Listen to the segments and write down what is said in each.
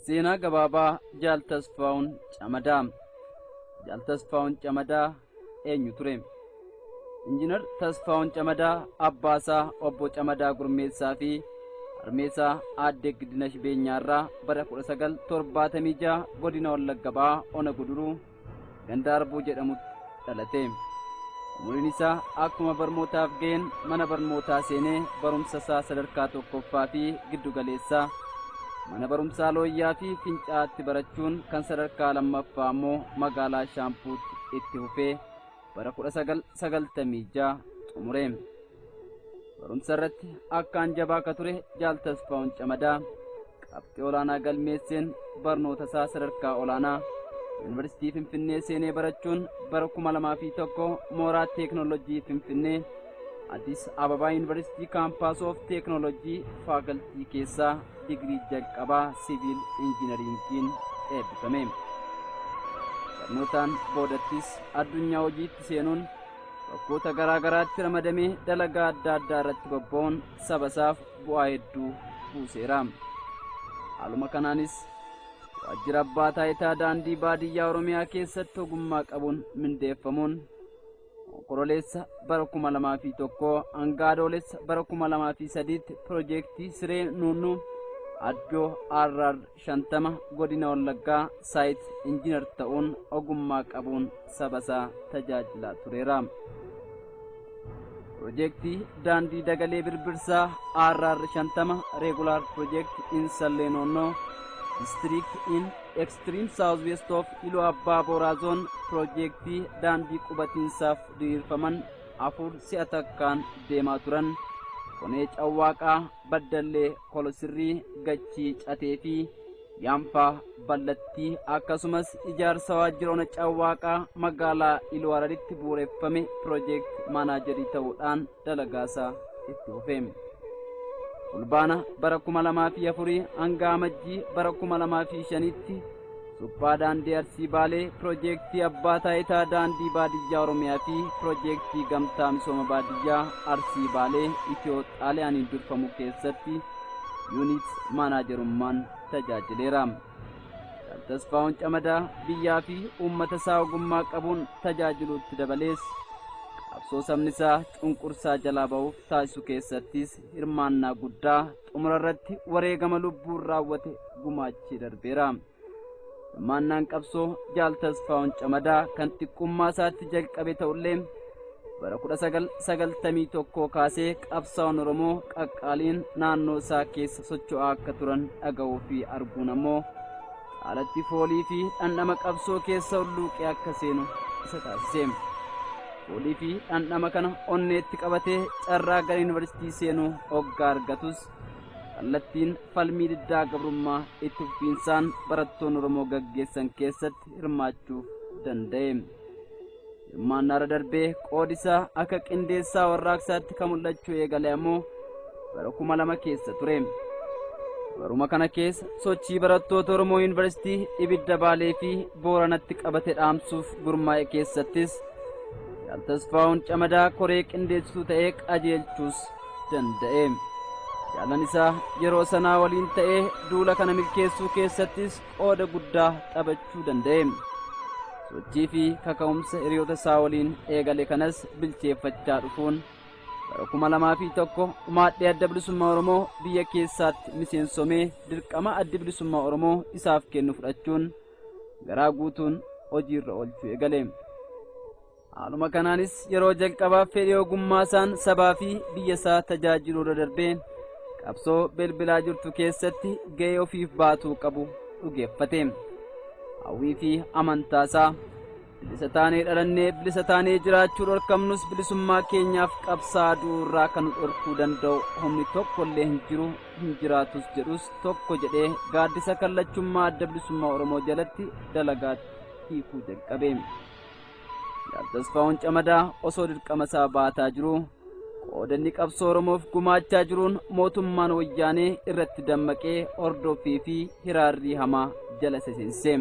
Seenaa gabaabaa Jaal Tasfaa'uun Camadaa. Jaal Tasfaa'uun Camadaa eenyu ture? Injiinar Tasfaa'uun Camadaa abbaasaa obbo Camadaa Gurmeessaa fi harmeesaa aadde Giddinash Beenyaarraa bara 1976 godina Wallagga Bahaa Ona Guduruu ganda Arbuu jedhamutti dhalate. Umuriin isaa akkuma barnootaaf ga'een mana barnootaa seenee barumsa isaa sadarkaa tokkoffaa fi giddu galeessaa mana barumsaa Looyyaa fi Fincaa'aatti barachuun kan sadarkaa lammaffaa immoo magaalaa Shaampuutti itti fufee bara 1996 xumure. Barumsa irratti akkaan jabaa akka ture Jaal Tasfaa'uun Camadaa qabxii olaanaa galmeesseen barnoota isaa sadarkaa olaanaa Yuunivarsiitii Finfinnee seenee barachuun bara 2001 mooraa teeknoolojii Finfinnee Addis Ababaa Yuunivarsiitii Campus of Technology faakaltii keessaa digirii jalqabaa siviil injiinariingiin eebbifame. Barnootaan boodattis addunyaa hojiitti seenuun bakkoota garaa garaatti ramadamee dalagaa adda addaa irratti bobba'uun saba isaaf bu'aa hedduu buuseera. Haaluma kanaanis waajjira abbaa taayitaa daandii baadiyyaa Oromiyaa keessatti ogummaa qabuun mindeeffamuun Onkololeessa bara 2001 hanga Adoolessa bara 2003tti piroojeektii Siree Nuunnuu Addoo RR 50 godina Wallaggaa site engineer ta'uun ogummaa qabuun saba isaa tajaajilaa tureera. Piroojeektii daandii Dagalee Birbirsaa RR 50 Regular Project in Sallee Noonnoo District in Extreme South West of Iluu Abbaa Booraa Zone piroojeektii daandii qubatiinsaaf diriirfaman 4 si'a takkaan deemaa turan Konee Cawwaaqaa, Baddallee Kolosirrii, Gachii Catee fi Yaanfaa Ballattii akkasumas ijaarsa waajjira Ona Cawwaaqaa magaalaa Iluu Hararitti bu'uureffame piroojeekti maanaajarii ta'uudhaan dalagaasaa itti fufe. Fulbaana bara 2004 hanga Amajjii bara 2005tti suphaa daandii Arsii Baalee piroojeektii abbaa taayitaa daandii baadiyyaa Oromiyaa fi piroojeektii gamtaa misooma baadiyyaa Arsii Baalee Itiyoo Xaaliyaaniin durfamu keessatti unit maanaajarummaan tajaajileera. Tasfaa'uun Camadaa biyyaa fi uummata isaa ogummaa qabuun tajaajiluutti dabalees qabsoo sabni isaa cunqursaa jalaa ba'uuf taasisu keessattis hirmaannaa guddaa xumura irratti wareegama lubbuun raawwate gumaachee darbeera. Hirmaannaan qabsoo Jaal Tasfaa'uun Camadaa kan xiqqummaa isaatti jalqabe ta'ullee bara 1991 kaasee qabsaa'oon Oromoo qaqqaaliin naannoo isaa keessa socho'aa akka turan dhaga'uu fi arguun ammoo caalatti foolii fi dhandhama qabsoo keessa hulluuqee akka seenu isa taasise. Foolii fi dhandhama kana onneetti qabatee carraa gara yuunivarsiitii seenuu hoggaa argatus kallattiin falmii diddaa gabrummaa itti fufiinsaan barattoonni Oromoo gaggeessan keessatti hirmaachuuf danda'e. Hirmaannaarra darbee qoodisaa akka qindeessaa warraaqsaatti kan mul'achuu eegale ammoo bara 2000 keessa ture. Baruma kana keessa sochii barattoota Oromoo Yuunivarsiitii Ibidda Baalee fi Booranatti qabate dhaamsuuf gurmaa'e keessattis Jaal Tasfaa'uun Camadaa koree qindeessituu ta'ee qajeelchuus danda'e. Jaalan isaa yeroo sanaa waliin ta'ee duula kana milkeessuu keessattis qooda guddaa taphachuu danda'e. Sochii fi kaka'umsa hiriyoota isaa waliin eegale kanas bilcheeffachaa dhufuun bara 2001 maadhee adda bilisummaa Oromoo biyya keessaatti miseensomee dirqama addi bilisummaa Oromoo isaaf kennu fudhachuun garaa guutuun hojiirra oolchuu eegale. Haaluma kanaanis yeroo jalqabaaf fedhii ogummaa isaan sabaa fi biyya isaa tajaajiluu irra darbee qabsoo bilbilaa jirtu keessatti ga'ee ofiif baatuu qabu dhugeeffate. Hawwii fi amantaa isaa bilisa taanee dhalannee bilisa taanee jiraachuu dhorkamnus bilisummaa keenyaaf qabsaa du'uurraa kan dhorkuu danda'u humni tokko illee hin jiru hin jiraatus jedhus tokko jedhee gaaddisa kallachummaa adda bilisummaa Oromoo jalatti dalagaatti hiikuu jalqabe. Jaal Tasfaa'uun Camadaa osoo dirqama isaa baataa jiru qoodanni qabsoo Oromoof gumaachaa jiruun mootummaan wayyaanee irratti dammaqee hordoffii fi hiraarrii hamaa jala seensise.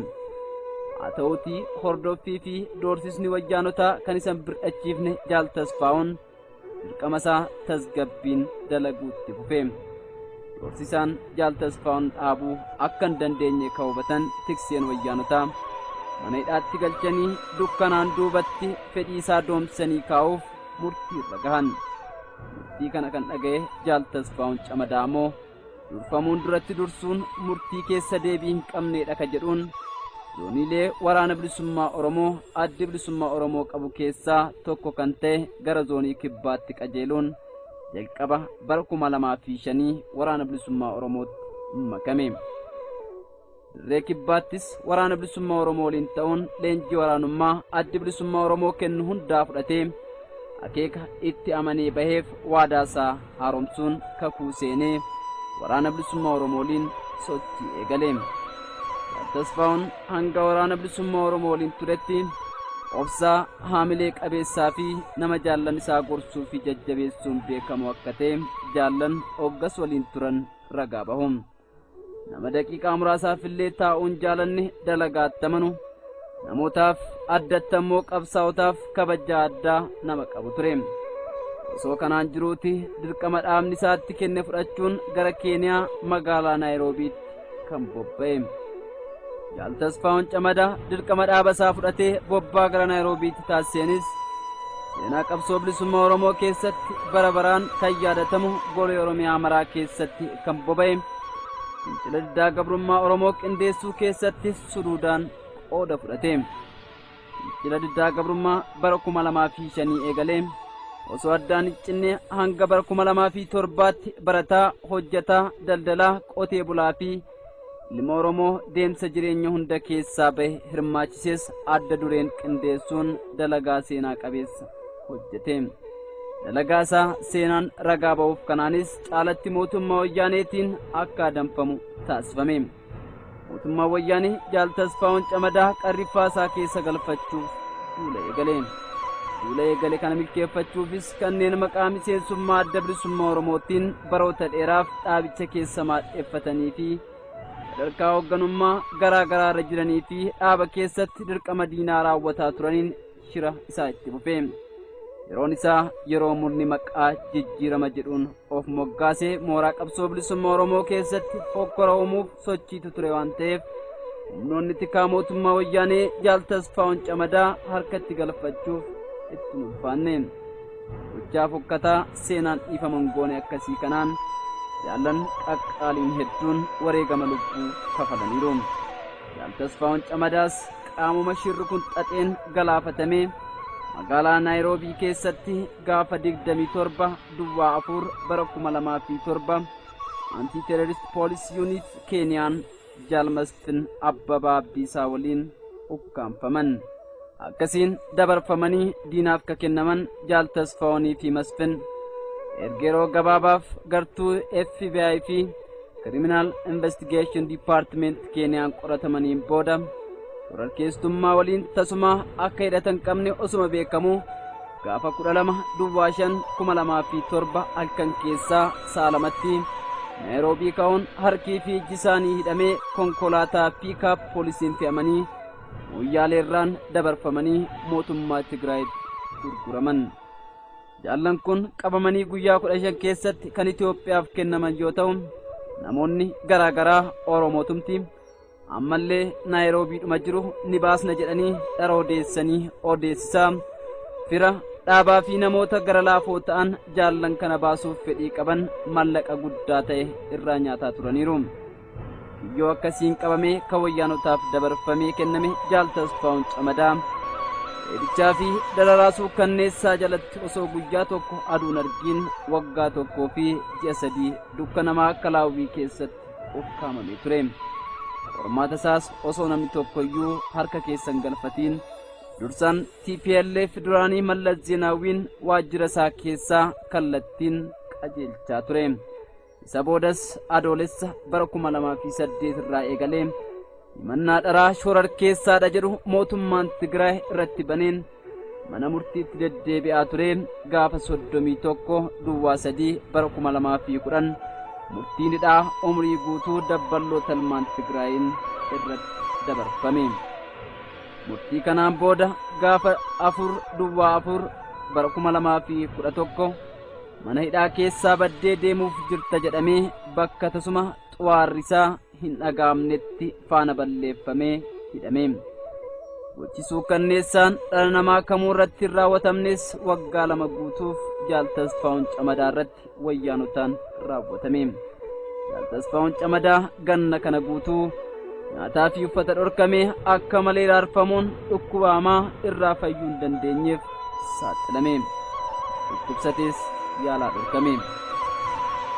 Haa ta'uutii hordoffii fi doorsisni wayyaanotaa kan isan bir'achiifne Jaal Tasfaa'uun dirqama isaa tasgabbiin dalaguutti fufe. Doorsisaan Jaal Tasfaa'uun dhaabuu akka hin dandeenye kan hubatan tikseen wayyaanotaa mana hidhaatti galchanii dukkanaan duubatti fedhii isaa doomsanii kaa'uuf murtii irra gahan. Murtii kana kan dhaga'e Jaal Tasfaa'uun Camadaa immoo durfamuun duratti dursuun murtii keessa deebii hin qabneedha ka jedhuun zooniilee waraana bilisummaa Oromoo addi bilisummaa Oromoo qabu keessaa tokko kan ta'e gara zoonii kibbaatti qajeeluun jalqaba bara 2005 waraana bilisummaa Oromootti makame. Dirree kibbaattis waraana bilisummaa Oromoo waliin ta'uun leenjii waraanummaa addi bilisummaa Oromoo kennu hundaa fudhatee akeeka itti amanee baheef waadaasaa haaromsuun kakuu seenee waraana bilisummaa Oromoo waliin sochii eegale. Tasfaa'uun hanga waraana bilisummaa Oromoo waliin turetti obsaa haamilee qabeessaa fi nama jaallan isaa gorsuu fi jajjabeessuun beekamu akka ta'e jaallan hoggas waliin turan ragaa bahu. Nama daqiiqaa muraasaaf illee taa'uun jaalanne dalagaatti amanu, namootaaf addatti ammoo qabsaa'otaaf kabajaa addaa nama qabu ture. Osoo kanaan jiruuti dirqama dhaabni isaatti kenne fudhachuun gara Keeniyaa magaalaa Naayiroobiitti kan bobba'e. Jaal Tasfaa'uun Camadaa dirqama dhaaba isaa fudhatee bobbaa gara Naayiroobiitti taasiseenis seenaa qabsoo bilisummaa Oromoo keessatti bara baraan kan yaadatamu golee Oromiyaa maraa keessatti kan bobba'e fincila diddaa gabrummaa Oromoo qindeessuu keessatti suduudaan qooda fudhate. Fincila diddaa gabrummaa bara 2005 eegalee osoo addaan hin cinne hanga bara 2007tti barataa, hojjetaa, daldalaa, qotee bulaa fi ilma Oromoo deemsa jireenya hunda keessaa bahe hirmaachisees adda dureen qindeessuun dalagaa seenaa qabeessa hojjete. Dalagaa isaa seenaan ragaa ba'uuf kanaanis caalatti mootummaa wayyaaneetiin akka adamfamu taasifame. Mootummaa wayyaanee Jaal Tasfaa'uun Camadaa qarriffaa isaa keessa galfachuuf duula eegale. Duula eegale kana milkeeffachuufis kanneen maqaa miseensummaa adda bilisummaa Oromootiin baroota dheeraaf dhaabicha keessa maadheeffatanii fi sadarkaa hoogganummaa garaa garaa irra jiranii fi dhaaba keessatti dirqama diinaa raawwataa turaniin shira isaa itti fufe. Yeroon isaa yeroo murni maqaa jijjiirama jedhuun of moggaasee mooraa qabsoo bilisummaa Oromoo keessatti hokkora uumuuf sochiitu ture waan ta'eef humnoonni tikaa mootummaa wayyaanee Jaal Tasfaa'uun Camadaa harkatti galfachuuf itti ulfaanne. Gochaa fokkataa seenaan dhiifama hin goone akkasii kanaan jaallan qaqqaaliin hedduun wareegama lubbuu kafalaniiru. Jaal Tasfaa'uun Camadaas qaamuma shirri kun xaxeen galaafatamee magaalaa Naayiroobii keessatti gaafa 27 duwwaa 4 bara 2007 anti-terrorist police unit Keeniyaan Jaal Masfin Abbabaa Abdiisaa waliin ukkaanfaman. Akkasiin dabarfamanii diinaaf ka kennaman Jaal Tasfaa'uunii fi Masfin erga yeroo gabaabaaf gartuu FBI fi Criminal Investigation Department Keeniyaan qoratamaniin booda shororkeessummaa waliin tasuma akka hidhatan qabne osuma beekamu gaafa 12 duwwaa 5 2007 halkan keessaa sa'a 2tti Naayiroobii ka'uun harkii fi ijji isaanii hidhamee konkolaataa piikaap poolisiin fe'amanii Moyyaaleerraan dabarfamanii mootummaa Tigraayitti gurguraman. Jaallan kun qabamanii guyyaa 15 keessatti kan Itoophiyaaf kennaman yoo ta'u namoonni garaa garaa Oromootumti ammallee Naayiroobiidhuma jiru ni baasna jedhanii dhara odeessanii odeessisaa fira dhaabaa fi namoota gara laafoo ta'an jaallan kana baasuuf fedhii qaban mallaqa guddaa ta'e irraa nyaataa turaniiru. Kiyyoo akkasiin qabamee kan wayyaanotaaf dabarfamee kenname Jaal Tasfaa'uun Camadaa dheedichaa fi dararaa suukkanneessaa jalatti osoo guyyaa tokko aduun argiin waggaa 1 fi ji'a 3 dukkana Maakalaawwii keessatti ukkaamamee ture. Qormaata isaas osoo namni tokkoyyuu harka keessan galfatiin dursaan TPLF duraanii Mallas Zeenaawwiin waajjira isaa keessaa kallattiin qajeelchaa ture. Isa boodas adoolessa bara 2008 irraa eegalee himannaa dharaa shororkeessaadha jedhu mootummaan Tigraay irratti baneen mana murtiitti deddeebi'aa ture. Gaafa 31 duwwaa 3 bara 2010 murtiin hidhaa umrii guutuu dabballoo talmaan Tigraayin irratti dabarfame. Murtii kanaan booda gaafa 4 duwwaa 4 bara 2011 mana hidhaa keessaa baddee deemuuf jirta jedhamee bakka tasuma xuwaarri isaa hin dhaga'amnetti faana balleeffamee hidhame. Gochi suukanneessaan dhala namaa kamuu irratti hin raawwatamnes waggaa 2 guutuuf Jaal Tasfaa'uun Camadaa irratti wayyaanotaan raawwatame. Jaal Tasfaa'uun Camadaa ganna kana guutuu nyaataa fi uffata dhorkamee akka malee raarfamuun dhukkuba hamaa irraa fayyuu hin dandeenyeef saaxilame. Dhukkubsatees yaalaa dhorkame.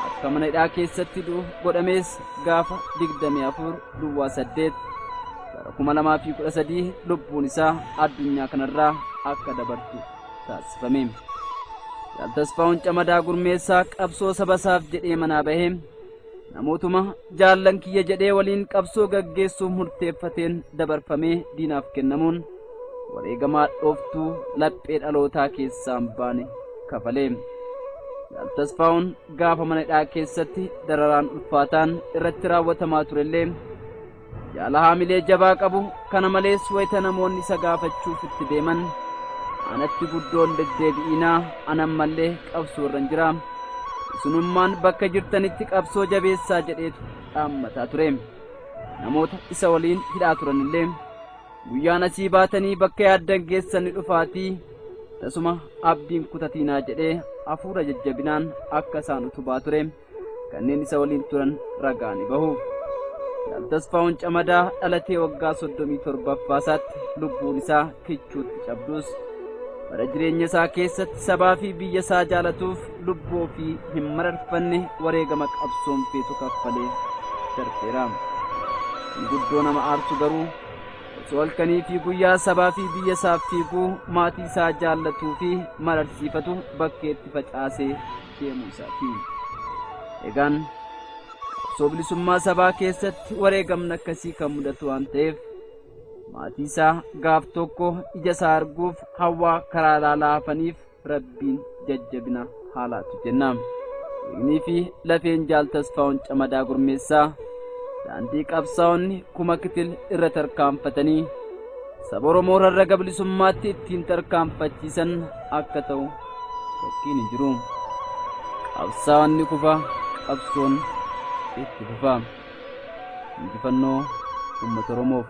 Akka mana hidhaa keessatti du'u godhamees gaafa 24 duwwaa 8 bara 2013 lubbuun isaa addunyaa kanarraa akka dabartu taasifame. Jaal Tasfaa'uun Camadaa Gurmeessaa qabsoo saba isaaf jedhee manaa bahee namootuma jaallan kiyya jedhee waliin qabsoo gaggeessuuf murteeffateen dabarfamee diinaaf kennamuun wareegamaa dhooftuu laphee dhalootaa keessaa hin baane kafalee. Jaal Tasfaa'uun gaafa mana hidhaa keessatti dararaan ulfaataan irratti raawwatamaa turellee jaala haamilee jabaa qabu kana malees wayita namoonni isa gaafachuuf itti deeman anatti guddoon deddeebi'inaa anan mallee qabsoo irra hin jira. Isinummaan bakka jirtanitti qabsoo jabeessaa jedheetu dhaammataa ture. Namoota isa waliin hidhaa turanillee guyyaan asii baatanii bakka yaaddan geessan ni dhufaatii tasuma abdiin kutatiinaa jedhee hafuura jajjabinaan akka isaan utubaa ture kanneen isa waliin turan ragaa ni bahu. Jaal Tasfaa'uun Camadaa dhalatee waggaa 37 isaatti lubbuun isaa kichuutti cabdus bara jireenya isaa keessatti sabaa fi biyya isaa jaalatuuf lubbuu ofii hin mararfanne wareegama qabsoon feetu kaffalee darbeera. Guddoo nama aarsu garuu osoo halkanii fi guyyaa sabaa fi biyya isaaf fiiguu maatii isaa jaallatuu fi mararsiifatu bakkeetti facaasee deemuu isaati. Egaan qabsoo bilisummaa sabaa keessatti wareegamni akkasii kan mudatu waan ta'eef maatii isaa gaaf tokko ija isaa arguuf hawwaa karaa ilaalaa hafaniif rabbiin jajjabina haalaatu jenna. Dhiignii fi lafeen Jaal Tasfaa'uun Camadaa Gurmeessaa daandii qabsaa'onni kuma kitil irra tarkaanfatanii saba Oromoo rarraga bilisummaatti ittiin tarkaanfachiisan akka ta'u shakkiin hin jiru. Qabsaa'onni kufa, qabsoon itti fufa. Injifannoo uummata Oromoof.